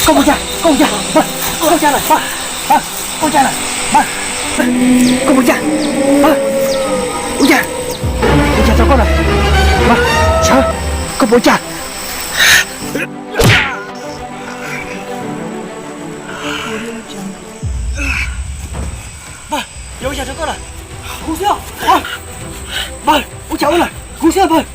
Koj puas cag, koj puas cag, koj puas cag lawm, koj puas cag lawm, koj puas cag, ua cas, ua cas rau koj lawm, sawv, koj puas cag. Npawg, yog ua cas rau koj lawm? Kuv xwb. Npawg, ua cas ua lawm? Kuv xwb npawg.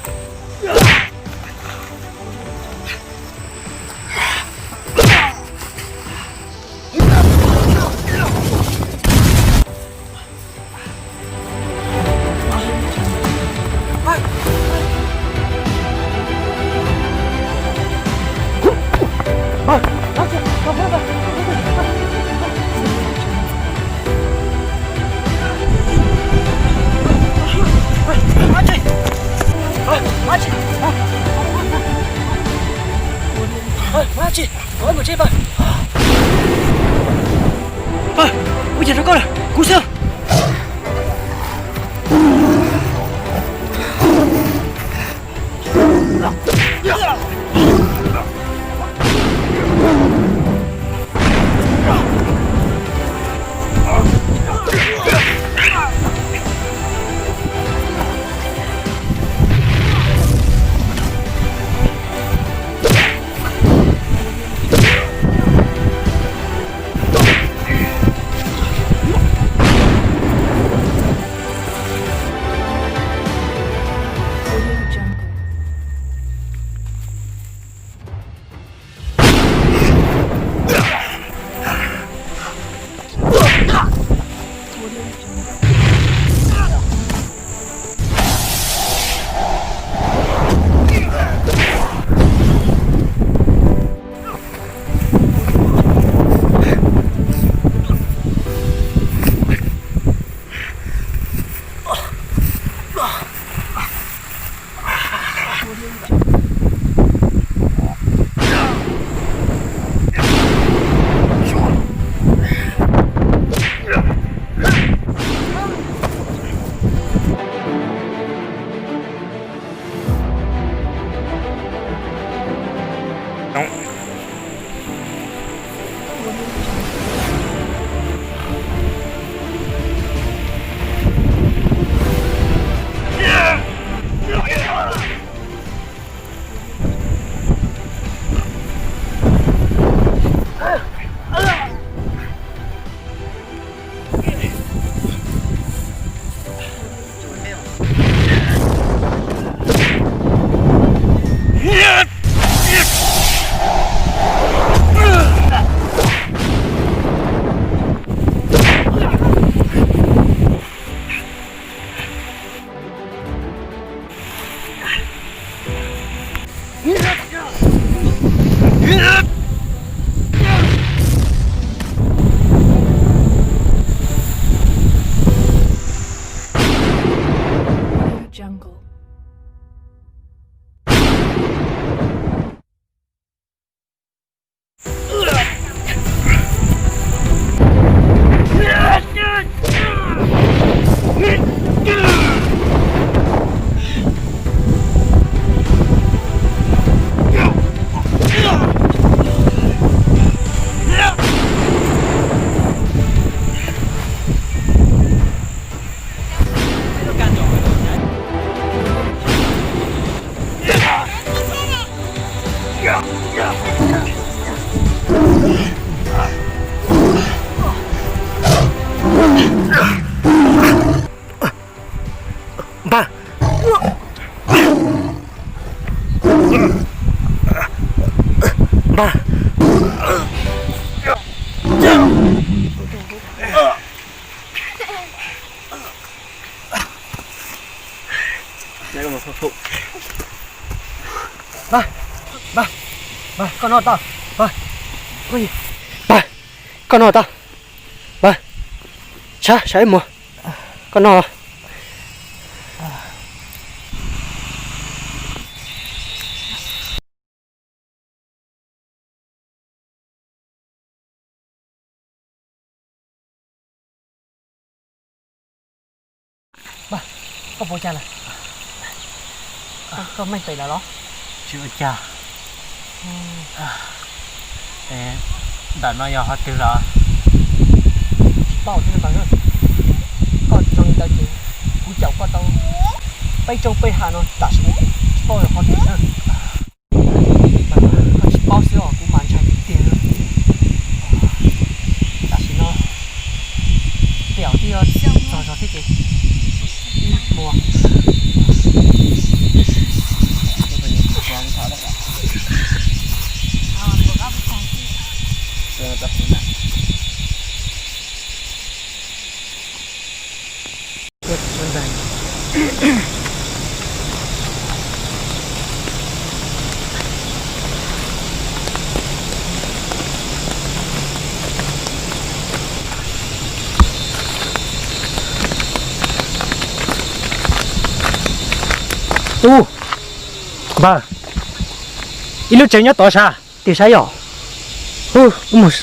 Npawg, ua cas rau koj lawm? Kuv xwb. Npawg, npawg. Npawg, npawg, npawg, koj noj tau. Npawg, npawg, koj noj tau. Npawg, sawv, sawv ib muag, koj noj. Npawg, koj puas ua cas lawm? Koj meej pem lawm los? Tsis ua cas. Ntawm no yog qhov twg los? Tsis paub thiab mas, koj zoo li ntawd ces kuv caum koj tau peb tsoog peb ha no tam sim no tsis paub yog qhov twg na. Koj tsis paub xwb os, kuv mas ntshai tiag tiag. Tam sim no tej zaum twb yuav txog zog thiab ces mus. Ub, npawg, ib lub tsev nyob tod sas. Tiag saib yom. Wb mus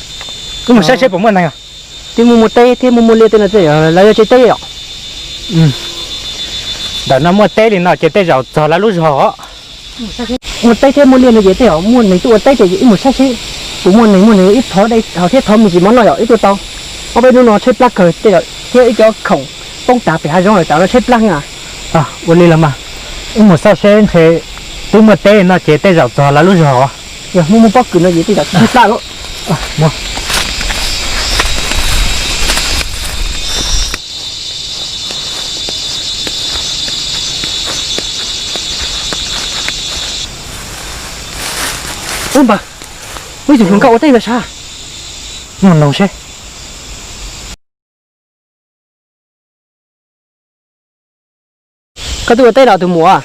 saib seb puas muaj neeg. Twb muaj muaj teb thiab muaj muaj liaj tej no, tej zaum lawv yuav tsev teb yom. Ntawm no muaj teb li no ces tej zaum txog lawv lub zog os. Muaj teb thiab muaj liaj no ces tej zaum muaj neeg tuaj ua teb ces wb mus saib seb puas muaj neeg, muaj neeg ib thov dej haus thiab thov me ntsis mov noj yom, wb tuaj tau. Ob peb hnub no tshaib plab kawg tej zaum thiab ib cov khoom poob tas pem hav zoov lawm, tam no tshaib plab heev. Ua li los mas, wb mus saib seb ntshe twb muaj teb no ces tej zaum txog lawv lub zog os. Yog muaj muaj pob kws no ces tej zaum tshaib plab lawm. Ub npawg, muaj ib tug hluas nkauj ua teb ntawm sab. Mus noog seb. Koj tuaj ua teb los tus muam?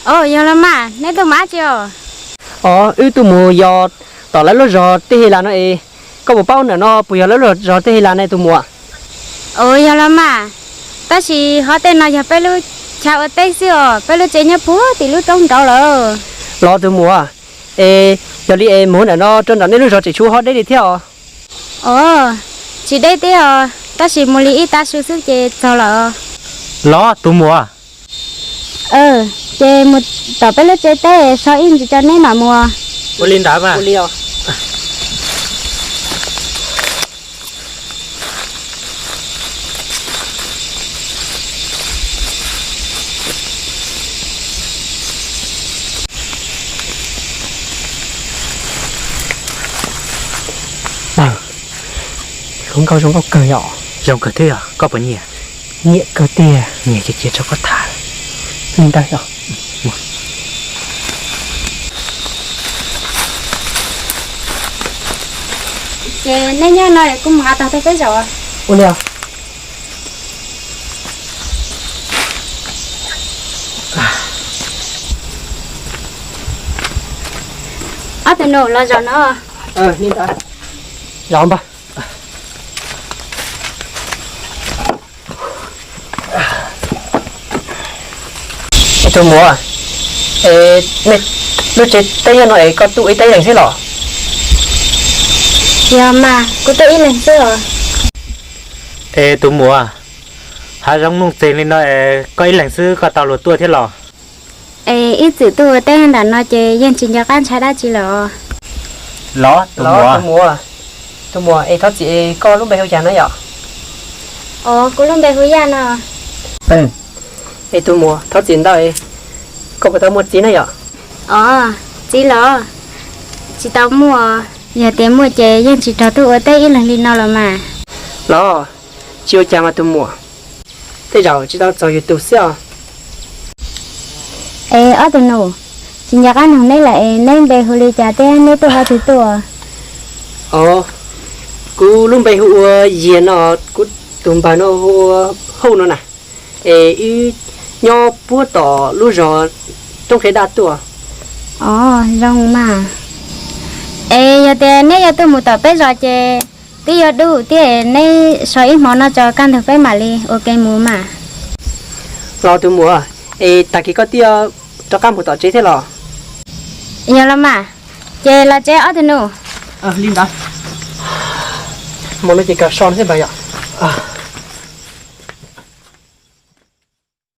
Os, yog los mas, neb tuaj mus dab tsi os? Os, wb tuaj mus yos tom lawv lub zos Tij His Las no es, koj puas paub ntawm no puas yog lawv lub zos Tij His Las ne tus muam? Os, yog los mas, tab sis hov tej no yog peb lub chaw ua teb xwb os, peb lub tsev nyob puag tim lub roob nraud lawm. Los tus muam, es yog li es mus ntawm no rau nram nej lub zos tseem tshuav ho deb li thiab os? Os, tsis deb thiab os, tab sis mus li ib tav su xwb ces txog lawm. Los tus muam. Ces mus tom peb lub tsev teb so ib ntsis tso neb mam mus. Ua li ntawd mas. Hluas nkauj zoo nkauj kawg yom. Zoo kawg thiab yog koj puas nyiam? Nyiam kawg tiag. Nyiam ces cia rau koj tham li ntawd yom. Ces neb nyob no kuv mus hais tag tau peb zaum. Ua li os. Ob tug nus los zaum no. Zaum npawg. Tus muam, es nej lub tsev teb nyob no es koj tuaj ib teb leeg xwb los? Yog mas, kuv tuaj ib leeg xwb os. Es tus muam, hav zoov nuj txeeg li no es koj ib leeg xwb koj tau luag tuaj thiab los? Es ib txwm tuaj ua teb nram no ces yeej tsis nco qab ntshai dab tsi lawm os. Los tus muam, tus muam es thov txim es koj lub npe hu cas na yom? Os, kuv lub npe hu Yaj no. Es tus muam thov txim ntau, koj puas tau muaj txiv na yom? Os, txiv los tsis tau muaj, yog tias muaj ces yeej tsis raug tuaj ua teb ib leeg li no los mas. Los, tsis ua cas mas tus muam, tej zaum tsis tau txog yus tus xwb os. Es ob tug nus, tsis nco qab noog neb lawm es neb npe hu li cas thiab neb tuaj qhov twg tuaj? Os, kuv lub npe hu ua Yiag no, kuv tus npawg no hu ua Hauj no na. Es wb nyob puag tom lub zos Roob Qhia Daj tuaj. Os, zoo mas. Es yog tias neb yuav tuaj mus tom peb zos ces twb yuav dub thiab, neb so ib hmo no tso kaj ntug peb mam li ua ke mus mas. Los tus muam, es tag kis koj twb rov qab mus tom tsev thiab los? Yog los mas, ces los tsev ob tug nus. Li ntawd, hmo no ces kawg so thiab npawg yom.